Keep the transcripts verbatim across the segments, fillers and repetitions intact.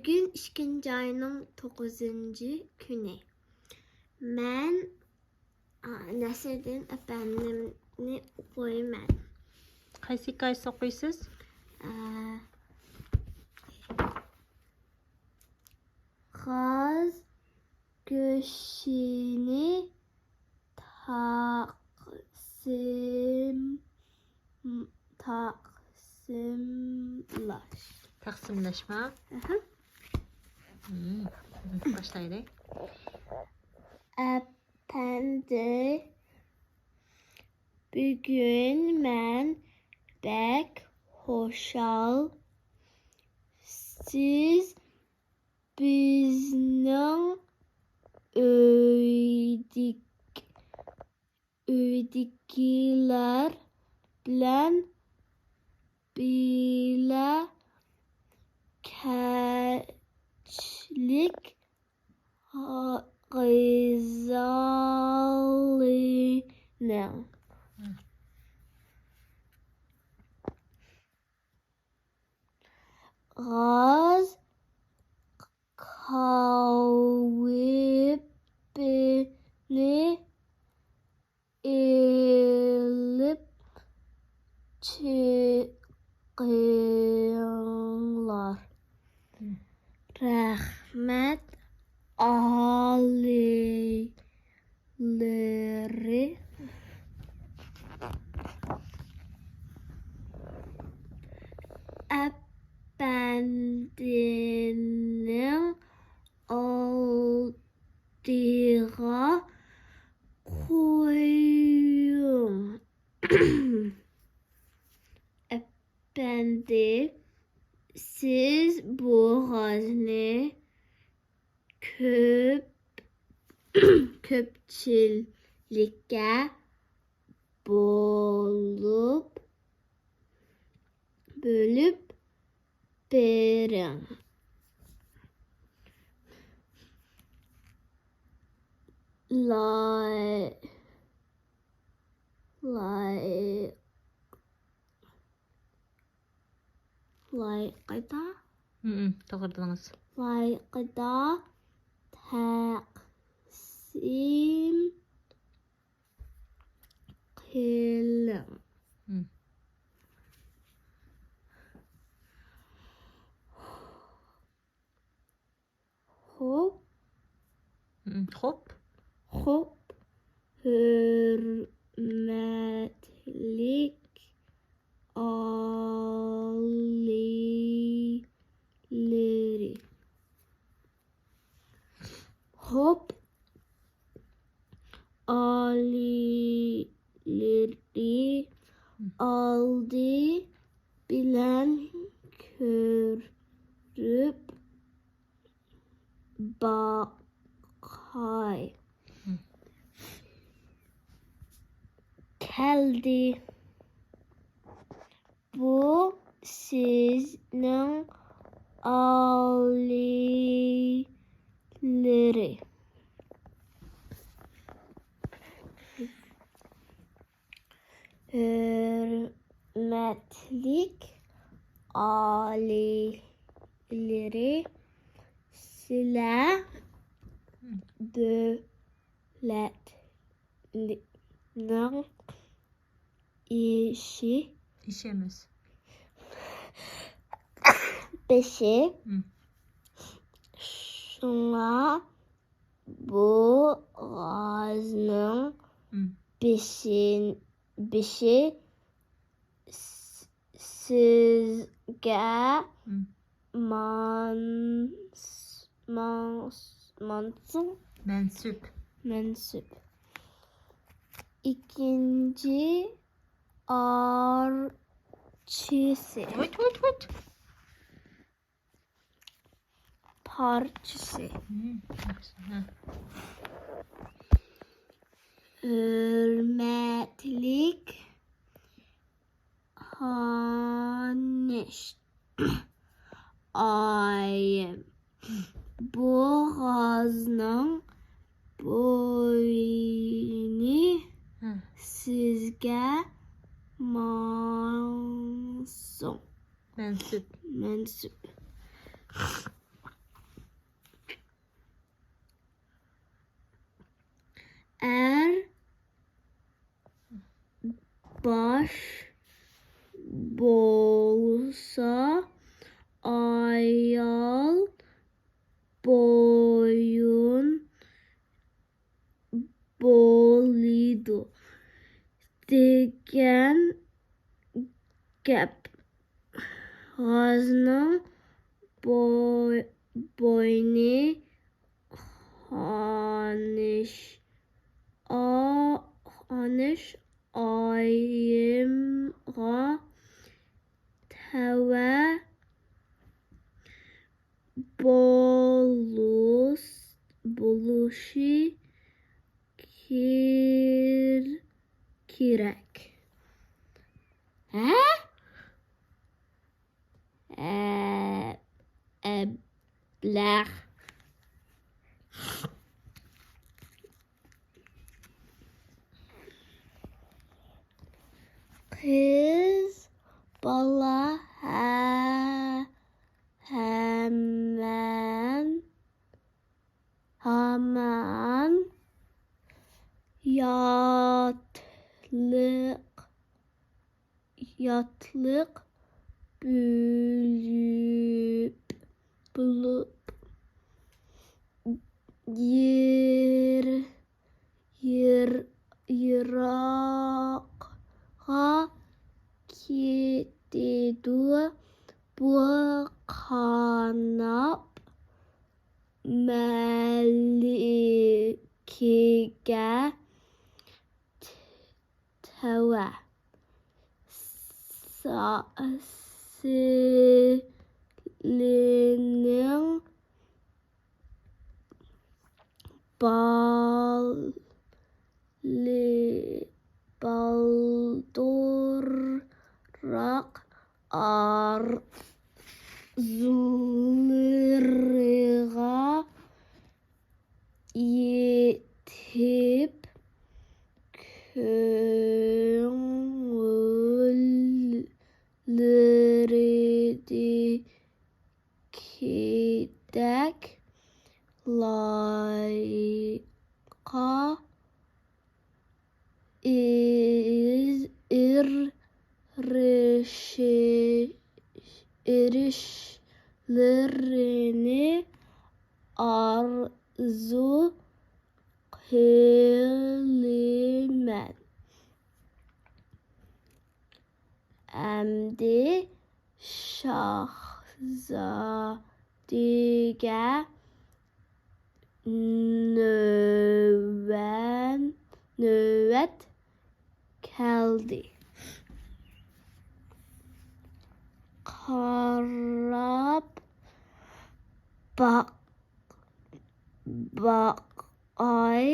بۈگۈن ئىككىنچى ئاينىڭ توققۇزىنچى كۈنى. مەن، ئا، نەسىردىن ئەپەندىمنى ئوقۇيمەن. قايسى ھېكايىسىنى ئوقۇيسىز؟ ئا، غاز گۆشىنى تەقسىم، تەقسىملەش. تەقسىملەشمە. ئەھە. مم. باشلايلى. ئەپەندى، بۈگۈن مەن بەك خۇشال. سىز بىزنىڭ ئۆيدىك-، ئۆيدىكىلەر بىلەن بىللە كەچلىك غىزالىنىڭ. غاز قاۋىپىنى ئېلىپ چىقىڭلار. رەھمەت، ئالىيلىرى. ئەپەندىنىڭ ئالدىغا قويۇڭ. ئەپەندى، سىز بوغازنى كۆپ، كۆپچىلىككە بۆلۈپ، بۆلۈپ بېرىڭ. لاي-، لاي-، لايىقىدا. مم، توغرا دېدىڭىز. لايىقىدا تەقسىم قىلىڭ. مم. خوپ. مم، خوپ. خوپ، ھۆرمەتلىك ئالىيلىرى. خوپ، ئالىيلىرى، ئالدى بىلەن كۆرۈپ باقاي. كەلدى. بۇ سىزنىڭ ئالىيلىرى. ھۆرمەتلىك ئالىيلىرى، سىلەر دۆلەتنىڭ ئىشى. ئىشى ئەمەس. بېشى. مم. شۇڭا بوغازنىڭ مم. بېشى، بېشى س-، سىزگە مم. مانس-، مانس-، مانسۇن. مەنسۇپ. مەنسۇپ. ئىككىنچى ئارچىسى. ھويت، ھويت، ھويت. پارچىسى. مم، ياخشى، ھە. ھۆرمەتلىك خانىش، ئايىم، بوغازنىڭ بوينى ھە. سىزگە مانسۇن. مەنسۇپ. مەنسۇپ. قازنىڭ بوي-، بوينى خانىش، ئا-، خانىش ئايىمغا تەۋە بولۇش-، بولۇشى كېر-، كېرەك. ھە؟ ئە-، ئەبلەخ. قىز بالا ھە-، ھامان، ھامان ياتلىق، ياتلىق بولۇپ، بولۇپ، يىر-، يىر-، يىراققا كېتىدۇ. بۇ قاناپ مەلىكىگە تەۋە. سا-، سىلىنىڭ بال-، بالدۇرراق ئارزۇلىرىغا يېتىپ، كۆڭۈللىرىدىكىدەك لايىققا ئېرىشىشلىرىنى ئارزۇ قىلىمەن. ئەمدى شاھزادىگە نۆۋەن-، نۆۋەت كەلدى. قاراپ باق-، باقاي،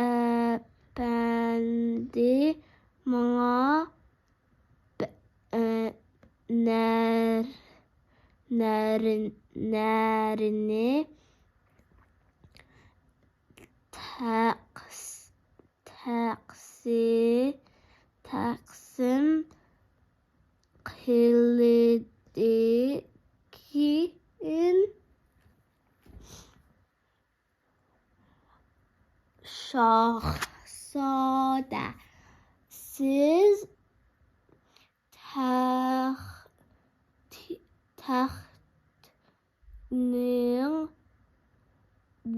ئەپەندى، ماڭا بە-، ئە، نەر-، نەر-، نەرنى تەقس-، تەقسى-، تەقسىم قىلدى كېيىن. شاھزادە، سىز تەخ-، تەختنىڭ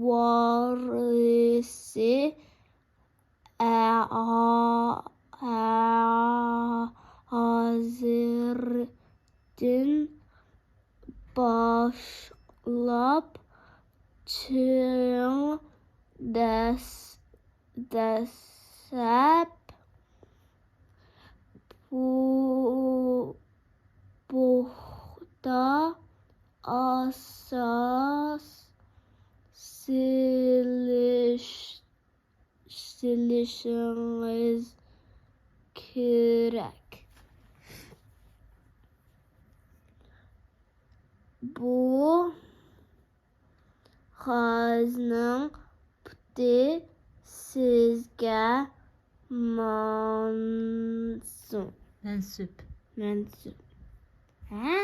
ۋارىسى، ئە، ئە، ھازىردىن باشلاپ چىڭ دەس-، دەسسەپ، پۇ-، پۇختا ئاساس سېلىش-، سېلىشىڭىز كېرەك. بۇ قازنىڭ پۇتى سىزگە مانسۇن. مەنسۇپ. مەنسۇپ. ھە؟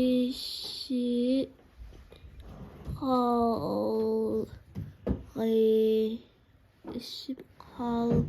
ئېشىپ قالغى-، ئېشىپ قالغىنى